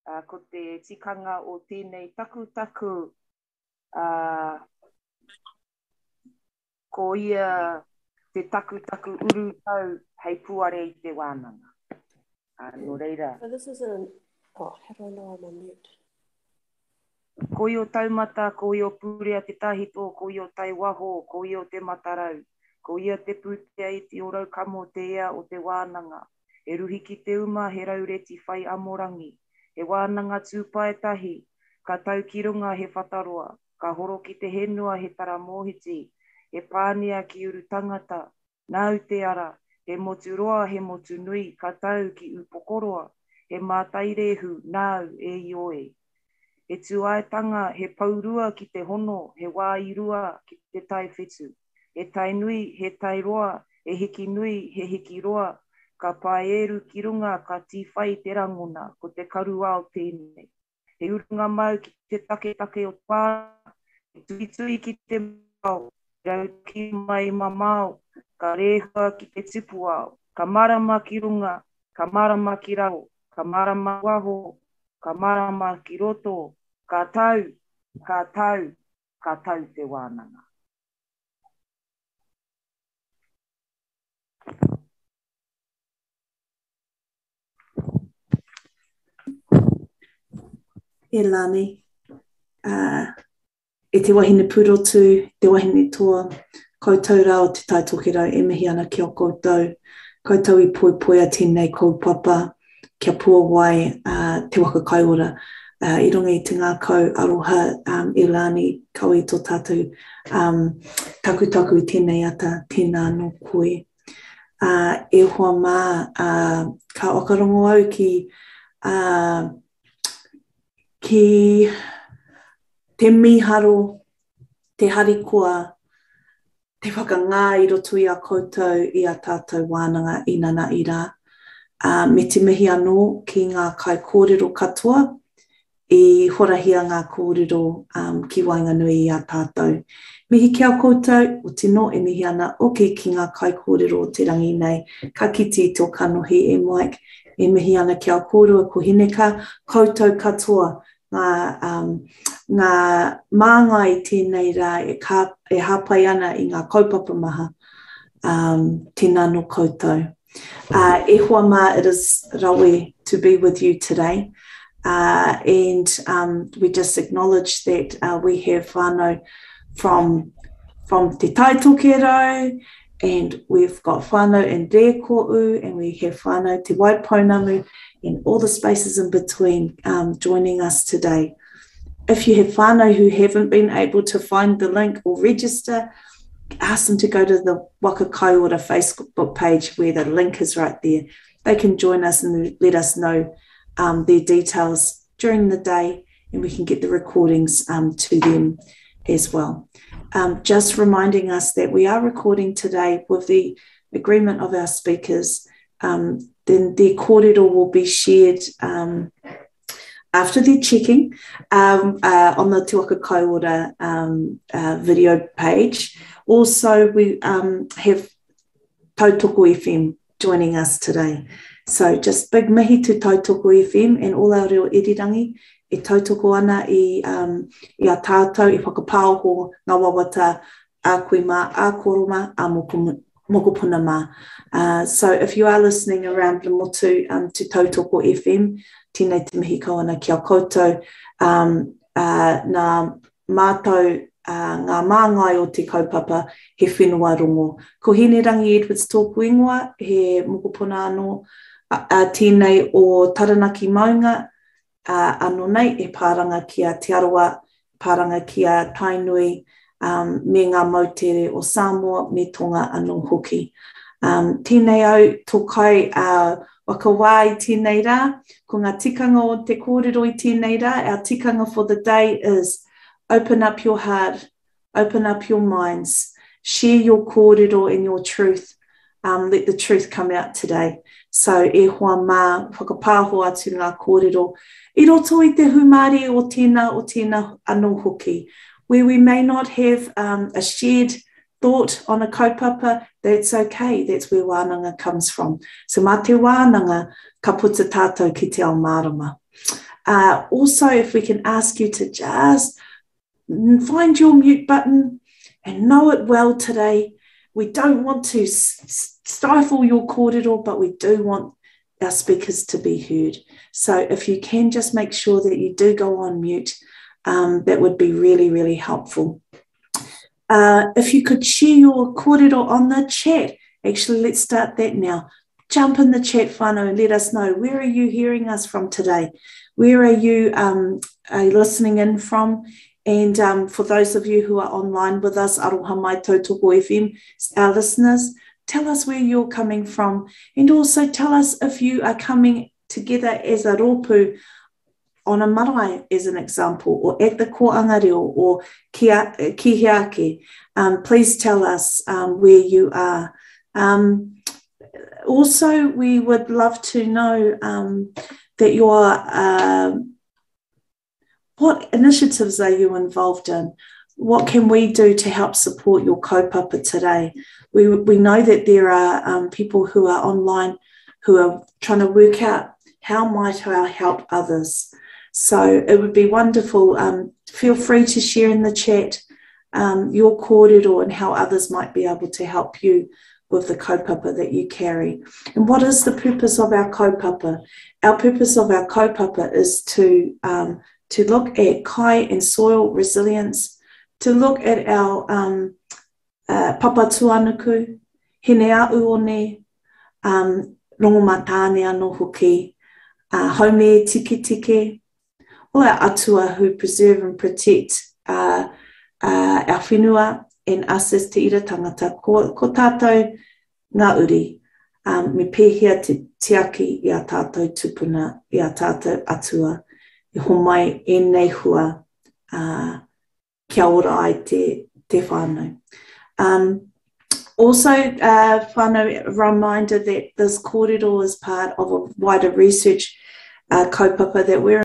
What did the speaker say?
Ā, ko te tikanga o tēnei takutaku, ā, ko ia te takutaku urutau hei puare i te wānanga. Ā, nō reira. So this is an, oh, how do I know I'm on mute? Ko Io Taumata, ko Io Purea te Tahito, ko Io Taiwaho, ko Io Te Matarau. Ko ia te pūtea iti o Raukamo te ea o te wānanga. He ruhi ki te uma, he raureti whai amorangi. He wānanga tūpaetahi, ka tau ki runga he whataroa, ka horo ki te henua he tara mōhiti, he pānia ki uru tangata, nāu te ara, he motu roa, he motu nui, ka tau ki Ūpokoroa, he mātairēhu, nāu, e Io e. He tūaetanga, he pourua ki te hono, he wā i rua ki te tae whetu. He tai nui, he tai roa, he hiki nui, he hiki roa, ka paeeru ki runga, ka tīwhai te rangona, ko te karu ao tēnei. He urunga mau ki te taketake o te wā, he tuitui ki te ao, he rautaki mai mamao, ka rēhua ki te tipu ao, ka marama ki runga, ka marama ki raro, ka marama ki waho, ka marama ki roto, ka tau, ka tau, ka tau te wānanga. E Lani, uh, e te wahine purotu, te wahine toa, koutou rā o Te Tai Tokerau e mihi ana ki a koutou. Koutou i poipoia tēnei kaupapa kia puawai uh, te waka kaiora uh, i runga i te ngākau aroha um, e Lani, kawe i tō tātou um, takutaku i tēnei ata, tēnā anō koe. Uh, e hoa mā, uh, ka whakarongo au ki, uh, ki te mīharo, te harikoa, te whakangā i roto i a koutou i a tātou wānanga inana i rā. Uh, me te mihi anō ki ngā kaikōrero katoa i horahia ngā kōrero um, ki waenganui i a tātou. Mihi ki a koutou, otinō e mihi ana oki ki ngā kaikōrero o te rangi nei. Ka kite i tō kanohi e Mike, e mihi ana ki a kōrua ko Hineka, koutou katoa, ngā, um, ngā māngai i tēnei rā e, ka, e hāpai ana i ngā kaupapa maha. Um, tēnā nō koutou. Uh, e hoa mā, it is rawe to be with you today. Uh, and um, we just acknowledge that uh, we have whānau from, from Te Tai Tokerau, and we've got whānau in Rēko'u, and we have whānau Te Waipounamu, and all the spaces in between um, joining us today. If you have whānau who haven't been able to find the link or register, ask them to go to the Waka Kaiora Facebook page where the link is right there. They can join us and let us know um, their details during the day and we can get the recordings um, to them as well. Um, just reminding us that we are recording today with the agreement of our speakers. Um, then their kōrero will be shared um, after their checking um, uh, on the Te Waka Kaiora um, uh, video page. Also, we um, have Tautoko FM joining us today. So just big mihi to Tautoko FM and all our reo irirangi e tautoko ana i, um, i a tātou e whakapāoho ngā wawata a koe mā, a koro mā, a mokopuna mā. Uh, so if you are listening around the motu um, to Tautoko FM, tēnei te mihi kau ana ki a koutou. Um, uh, nā mātou uh, ngā māngai o te kaupapa he whenua rongo. Ko Hinerangi Edwards tōku ingoa, he mokopuna anō uh, tēnei o Taranaki Maunga, uh, anō nei e pāranga ki a Te Arawa, pāranga ki a Tainui, um, me ngā moutere o Samoa me Tonga anō hoki. Um, tēnei au tō kai uh, whakawā i tēnei rā, ko ngā tikanga o te kōrero i tēnei rā, our tikanga for the day is open up your heart, open up your minds, share your kōrero and your truth, um, let the truth come out today. So e hoa mā, whakapāho atu ngā kōrero i roto i te hūmārie o tēnā o tēnā anō hoki. Where we may not have um, a shared thought on a kaupapa, that's okay. That's where wānanga comes from. So mā te wānanga ka puta tātou ki te ao mārama. Uh, also, if we can ask you to just find your mute button and know it well today. We don't want to stifle your kōrero, but we do want our speakers to be heard. So if you can just make sure that you do go on mute, um, that would be really, really helpful. Uh, if you could share your kōrero on the chat, actually, let's start that now. Jump in the chat, whānau, and let us know where are you hearing us from today? Where are you um, are listening in from? And um, for those of you who are online with us, Aroha Mai Tautoko FM, our listeners, tell us where you're coming from. And also tell us if you are coming together as a rōpū on a marae, as an example, or at the kōanga reo, or ki, a, ki hea ake. Um, please tell us um, where you are. Um, also, we would love to know um, that you're uh, what initiatives are you involved in? What can we do to help support your kaupapa today? We, we know that there are um, people who are online who are trying to work out how might I help others. So it would be wonderful. Um, feel free to share in the chat um, your kōrero and how others might be able to help you with the kaupapa that you carry. And what is the purpose of our kaupapa? Our purpose of our kaupapa is to, um, to look at kai and soil resilience, to look at our um, uh, papatūānuku, Hineaʻuone, um, Rongomatāne anō hoki, uh, Haumē Tiketike, all our atua who preserve and protect uh, uh, our whenua and us as te ira tangata, ko, ko tātou ngā uri, um, me pēhea te tiaki i a tātou tupuna, i a tātou atua, i homai ēnei hua uh, kia ora ai te, te whānau. Um, also, uh, whānau, reminder that this kōrero is part of a wider research uh, kaupapa that we're